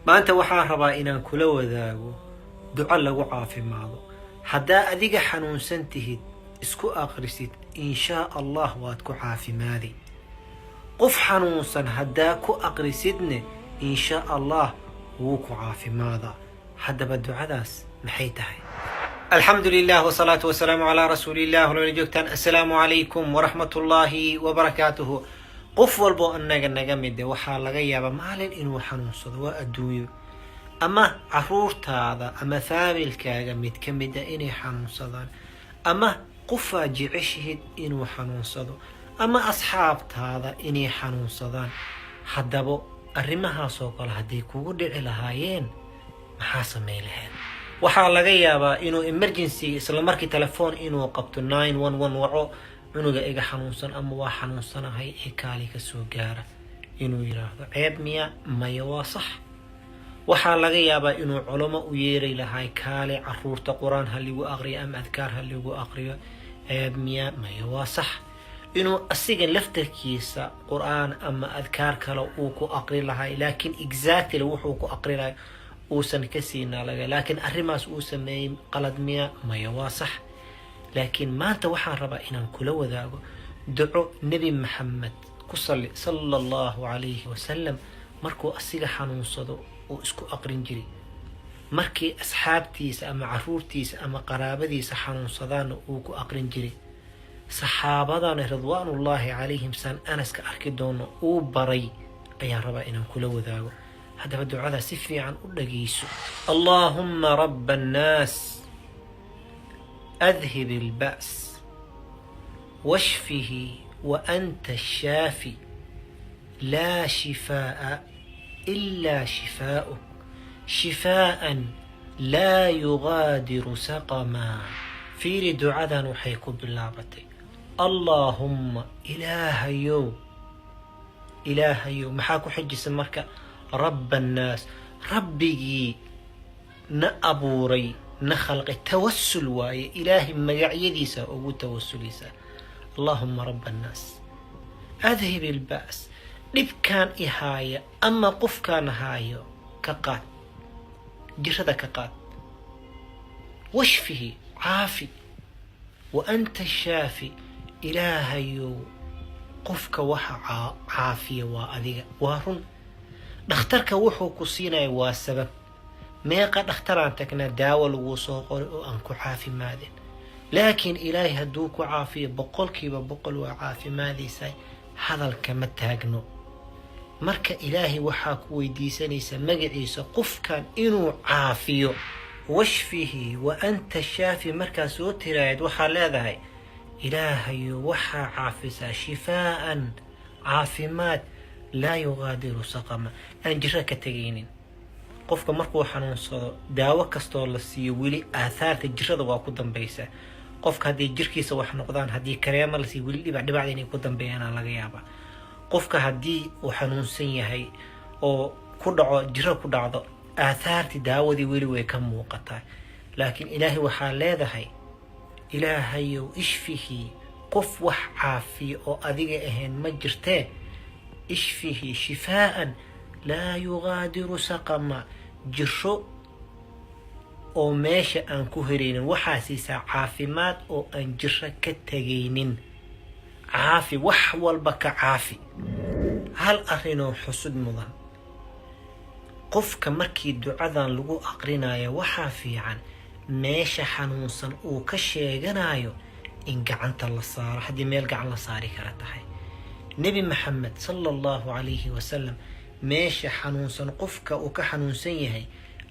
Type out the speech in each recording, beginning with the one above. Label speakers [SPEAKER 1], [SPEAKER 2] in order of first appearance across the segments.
[SPEAKER 1] Maanta waxaan rabaa inaan kula wadaago duco lagu caafimaado. Haddaa adiga xanuunsan tihid, isku aqrisid, inshaa Allah waad ku caafimaadi. Qof xanuunsan haddaa ku aqrisidne, inshaa Allah wuu ku caafimaadaa. Haddaba ducadaas maxay tahay? Alxamdu lilah wsalaatu wasalaamu calaa rasuuliillah. Walala joogtaan, assalaamu calaykum waraxmatullaahi wabarakaatuhu. Qof walbo annaga naga mide waxaa laga yaabaa maalin inuu xanuunsado. Waa adduunyo. Ama caruurtaada ama faamilkaaga mid ka mid a inay xanuunsadaan, ama qofaa jeceshihid inuu xanuunsado, ama asxaabtaada inay xanuunsadaan. Haddaba arrimahaasoo kale hadday kugu dhici lahaayeen, maxaa samey lahayd? Waxaa laga yaabaa inuu emergency isla markii telefoon inuu qabto, 911 waco, "Cunuga iga xanuunsan" ama "Waa xanuunsanahay ee kaali ka soo gaara" inuu yiraahdo. Ceeb miya? Maya, waa sax. Waxaa laga yaabaa inuu culamo u yeeri lahay, "Kaale, caruurta Qur-aan ha ligu aqriyo ama adkaar ha ligu aqriyo." Ceeb miya? Maya, waa sax. Inuu asiga laftarkiisa Qur-aan ama adkaar kale uu ku aqri lahay, laakiin exactly wuxuu ku aqri lahay uusan ka siinaa laga, laakiin arrimaas uu sameeyey qalad miya? Maya, waa sax. Laakiin maanta waxaan rabaa inaan kula wadaago duco Nebi Maxamed ku salli, sala Allahu calayhi wasalam, markuu asiga xanuunsado uu isku aqrin jiray, markii asxaabtiisa ama caruurtiisa ama qaraabadiisa xanuunsadaanna uu ku aqrin jiray, saxaabadana ridwaanullaahi calayhim, saan Anaska arki doono, uu baray ayaan rabaa inaan kula wadaago. Haddaba ducada si fiican u dhageyso. Allaahumma rabba annaas, adhib ilba's, washfihi wa anta ashaafi, laa shifaa'a ilaa shifaa'uk, shifaa'an laa yugaadiru saqamaa. Fiiri, ducadan waxay ku bilaabatay "Allaahumma", Ilaahayow, Ilaahayow. Maxaa ku xijisa marka? "Rabba annaas", Rabbigii na abuuray, na khalqay. Tawasul waaye, Ilaahay magacyadiisa ugu tawasulaysaa. "Allaahuma rabba annaas, adhib ilba's", dhibkaan i haaya ama qofkaan haayo ka qaad, jirada ka qaad. "Washfihi", caafi. "Wa anta shaafi", Ilaahayow, qofka waxa caafiya waa adiga. Waa run, dhakhtarka wuxuu ku siinaya waa sabab. Meeqa dhakhtaraan tagnaa, daawo laguu soo qoray oo aan ku caafimaadin? Laakiin Ilaahay hadduu ku caafiyo, 100% waa caafimaadaysaa, hadalka ma taagno. Marka Ilaahay waxaa ku weydiisanaysaa magaciisa qofkan inuu caafiyo. "Washfihi wa anta shaafi" markaa soo tiraayad, waxaa leedahay, "Ilaahayo, waxaa caafisaa shifaa'an", caafimaad, "laa yugaadiru saqama", aan jiro ka tegaynin. Qofka markuu xanuunsado, daawo kastoo la siiyo, weli aathaarta jirada waa ku dambaysa. Qofka haddii jirkiisa wax noqdaan, haddii kareemo la siiyo, weli dhibac dhibacda inay ku dambeeyaana laga yaabaa. Qofka haddii uu xanuunsan yahay oo ku dhaco jiro, ku dhacdo, aathaartii daawadii weli way ka muuqataa. Laakiin Ilaahay waxaa leedahay, "Ilaahayow, ishfihi", qof wax caafiya oo adiga ahayn ma jirtee, "ishfihi shifaa'an laa yugaadiru saqama", jiro oo meesha aan ku helaynin. Waxaa siisaa caafimaad oo aan jiro ka tegaynin. Caafi, wax walba ka caafi. Hal arrinoo xusud mudan: qofka markii ducadan lagu aqrinayo, waxaa fiican meesha xanuunsan uu ka sheeganayo in gacanta la saaro, haddii meel gacan la saari kara tahay. Nebi Maxamed sala Allahu calayhi wasalam meesha xanuunsan qofka uu ka xanuunsan yahay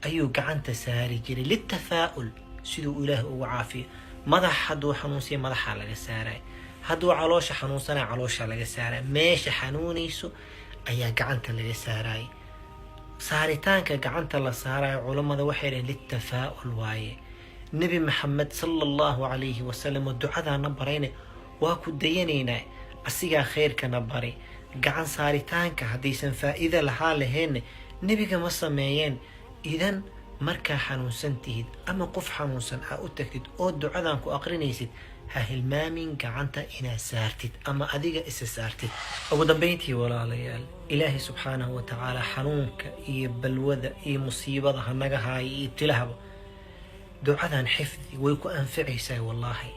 [SPEAKER 1] ayuu gacanta saari jiray litafaa'ul, siduu Ilaah ugu caafiyo. Madax hadduu xanuunsanya, madaxaa laga saaray. Hadduu caloosha xanuunsanaya, caloosha laga saaray. Meesha xanuunayso ayaa gacanta laga saaraya. Saaritaanka gacanta la saarayo, culammada waxay dhaheen litafaa'ul waaye. Nebi Maxamed sala Allahu calayhi wasalam oo ducadaana barayne waa ku dayanaynaa, asigaa khayrkana baray. Gacan saaritaanka haddaysan faa'iida lahaa lahaynne, nebiga ma sameeyeen. Idan markaa xanuunsan tihid ama qof xanuunsan aa u tagtid oo ducadan ku aqrinaysid Ha hilmaamin gacanta inaad saartid ama adiga isa saartid. Ugu dambeyntii, walaalayaal, Ilaahay subxaanahu wa tacaala xanuunka iyo balwada iyo musiibada ha naga haayo iyo ibtilahaba. Ducadan xifdi, way ku anficaysaa wallaahi.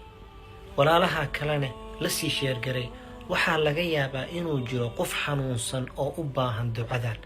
[SPEAKER 1] Walaalaha kalena la sii share garay. Waxaa laga yaabaa inuu jiro qof xanuunsan oo u baahan ducadan.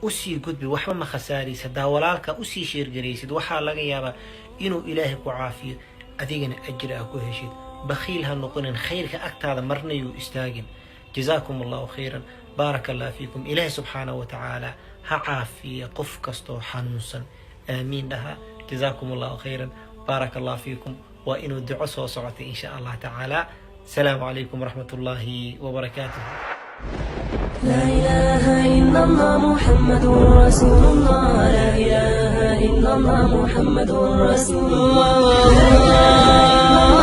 [SPEAKER 1] Usii gudbi, waxba ma khasaaraysa haddaa walaalka usii share garaysid. Waxaa laga yaabaa inuu Ilaahay ku caafiyo, adigana ajri aa ku heshid. Bakhiil ha noqonin, khayrka agtaada marna yuu istaagin. Jazaakum Allahu khayran, baaraka Allah fiikum. Ilaahay subxaanahu wa tacaala ha caafiya qof kastoo xanuunsan, aamiin dhaha. Jazaakum Allahu khayran, baaraka Allah fiikum. Waa inuu duco soo socotay insha Allah tacaala. Asalaamu calaykum waraxmat ullaahi wabarakaatuh.
[SPEAKER 2] لا إله إلا الله محمد رسول الله. لا إله إلا الله محمد رسول الله. لا إله إلا الله.